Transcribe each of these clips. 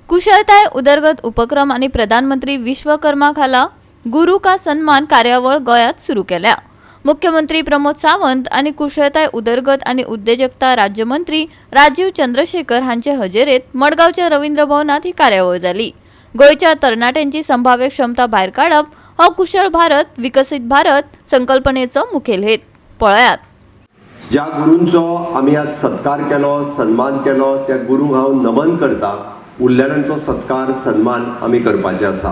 कुशळताय उदरगत उपक्रम आनी प्रधानमंत्री विश्वकर्मा खाला गुरू का सन्मान कार्यावळ गोंयांत सुरू केल्या. मुख्यमंत्री प्रमोद सावंत आनी कुशळताय उदरगत आनी उद्देजकता राज्यमंत्री राजीव चंद्रशेखर हांचे हजेरेत मडगांवच्या रवींद्र भवनात ही कार्यावळ जाली. गोंयच्या तरणाट्यांची संभाव्य क्षमता भायर काडप हो कुशळ भारत विकसीत भारत संकल्पनेचो मुखेल हेत. पळयात. ज्या गुरूंचो आमी आज सत्कार केलो, सन्मान केलो, त्या गुरूंक हांव नमन करता. उरलेल्यांचो सत्कार सन्मान आमी करपाचे आसा.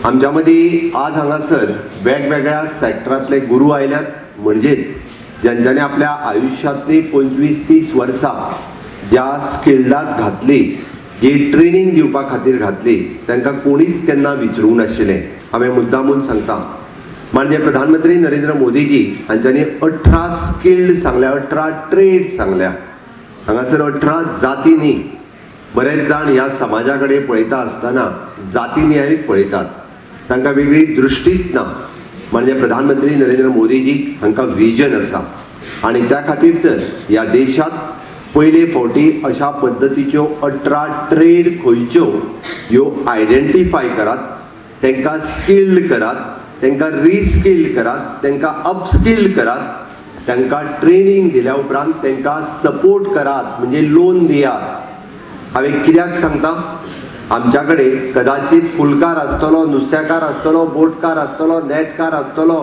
आमच्या मदीं आज हांगासर वेगवेगळ्या सॅक्टरांतले गुरू आयल्यात, म्हणजेच ज्यांच्यानी आपल्या आयुश्यांतली 25-30 वर्सां ज्या स्किल्डात घातली, जी ट्रेनींग दिवपा खातीर घातली, तांकां कोणीच केन्ना विचारूंक नाशिल्लें. हांवें मुद्दामून सांगता, माननीय प्रधानमंत्री नरेंद्र मोदीजी हांच्यांनी 18 स्किल्ड सांगल्या, 18 ट्रेड सांगल्या. हांगासर 18 जाती न्ही. बरेच जाण ह्या समाजा कडेन पळयता आसतना जाती निहाय पळयतात, तांकां वेगळी दृश्टीच ना. माननीय प्रधानमंत्री नरेंद्र मोदीजी हांकां विजन आसा आनी त्या खातीर तर ह्या देशांत पयले फावटी अशा पद्दतीच्यो 18 ट्रेड खंयच्यो ह्यो आयडेंटिफाय करात, तांकां स्किल्ड करात, तांकां रिस्किल्ड करात, तांकां अपस्किल्ड करात, तांकां ट्रेनींग दिल्या उपरांत तांकां सपोर्ट करात, म्हणजे लोन दियात. हांवें कित्याक सांगता, आमच्या कडेन कदाचीत फुलकार आसतलो, नुस्त्याकार आसतलो, बोटकार आसतलो, नेटकार आसतलो,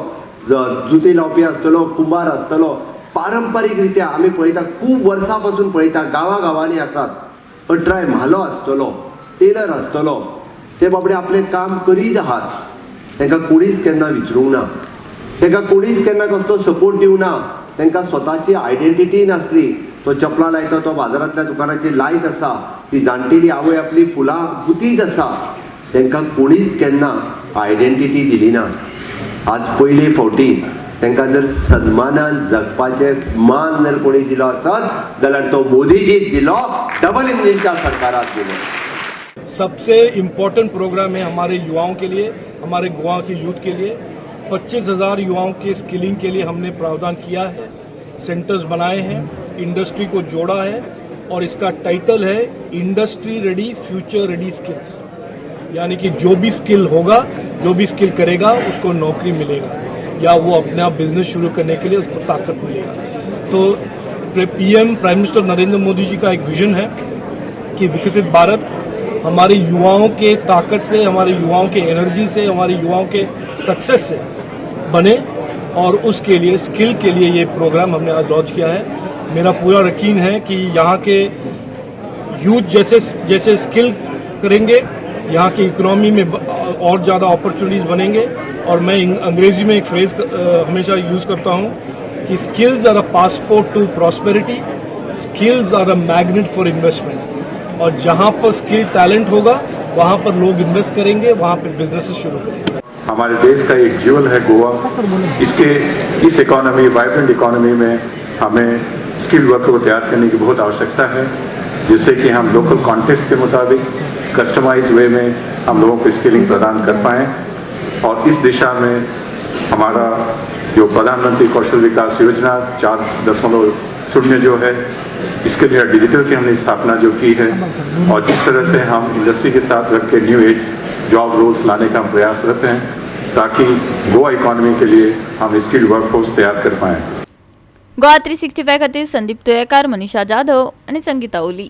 जुती लावपी आसतलो, कुंभार आसतलो. पारंपारीक रित्या आमी पळयता, खूब वर्सां पासून पळयता, गांवा गांवांनी आसात. 18 म्हालो आसतलो, टेलर आसतलो, ते बाबडे आपलें काम करीत आहात. तांकां कोणीच केन्ना विचारूंक ना, तांकां कोणीच केन्ना कसलो सपोर्ट दिवंक ना. तांकां स्वताची आयडेंटिटी नासली. तो चपलां लायता, तो बाजारांतल्या दुकानाचेर लायत आसा. ती जाणटेली आवय आपली फुलां गुंतीत आसा. तांकां कोणीच केन्ना आयडेंटिटी दिली ना. आज पयले फावटी तांकां जर सन्मानान जगपाचें मान जर कोणी दिलो आसत जाल्यार तो मोदीजीन दिलो, डबल इंजिनच्या सरकारान दिलो. सबसे इम्पोर्टेंट प्रोग्राम है हमारे युवाओं के लिए, हमारे गोवा के यूथ के लिए. 25,000 युवाओं के स्किलिंग के लिए हमने प्रावधान किया है, सेंटर्स बनाए हैं, इंडस्ट्री को जोड़ा है और इसका टाइटल है Industry Ready Future Ready Skills. यानी कि जो भी स्किल होगा, जो भी स्किल करेगा, उसको नौकरी मिलेगा या वो अपना बिजनेस शुरू करने के लिए उसको ताकत मिलेगा. तो PM, prime minister Narendra Modi ji का एक विजन है कि विकसित भारत हमारे युवाओं के ताकत से, हमारे युवाओं के एनर्जी से, हमारे युवाओं के सक्सेस से बने और उसके लिए, स्किल के लिए ये प्रोग्राम हमने आज लॉन्च किया है. मेरा पूरा यकीन है कि यहाँ के यूथ जैसे जैसे स्किल करेंगे, यहाँ की इकोनॉमी में और ज़्यादा अपॉर्चुनिटीज बनेंगे. और मैं अंग्रेजी में एक फ्रेज हमेशा यूज़ करता हूँ कि skills are a passport to prosperity, skills are a magnet for investment. और जहाँ पर स्किल टैलेंट होगा, वहाँ पर लोग इन्वेस्ट करेंगे, वहाँ पर बिजनेस शुरू करेंगे. हमारे देश का एक ज्वेल है गोवा. इसके इस इकोनॉमी, वाइब्रेंट इकोनॉमी में हमें स्किल वर्कर को तैयार करने की बहुत आवश्यकता है, जिससे कि हम लोकल कॉन्टेक्स्ट के मुताबिक कस्टमाइज वे में हम लोगों को स्किलिंग प्रदान कर पाएँ. और इस दिशा में हमारा जो प्रधानमंत्री कौशल विकास योजना 4.0 जो है, इसके लिए डिजिटल की हमने स्थापना जो की है और जिस तरह से हम इंडस्ट्री के साथ रख के न्यू एज जॉब रोल्स लाने का हम प्रयासरत हैं, ताकि गोवा इकोनॉमी के लिए हम स्किल्ड वर्कफोर्स तैयार कर पाएँ. गोवा 365 खातीर संदीप तुयेकार, मनीषा जाधव आणि संगीता ओली.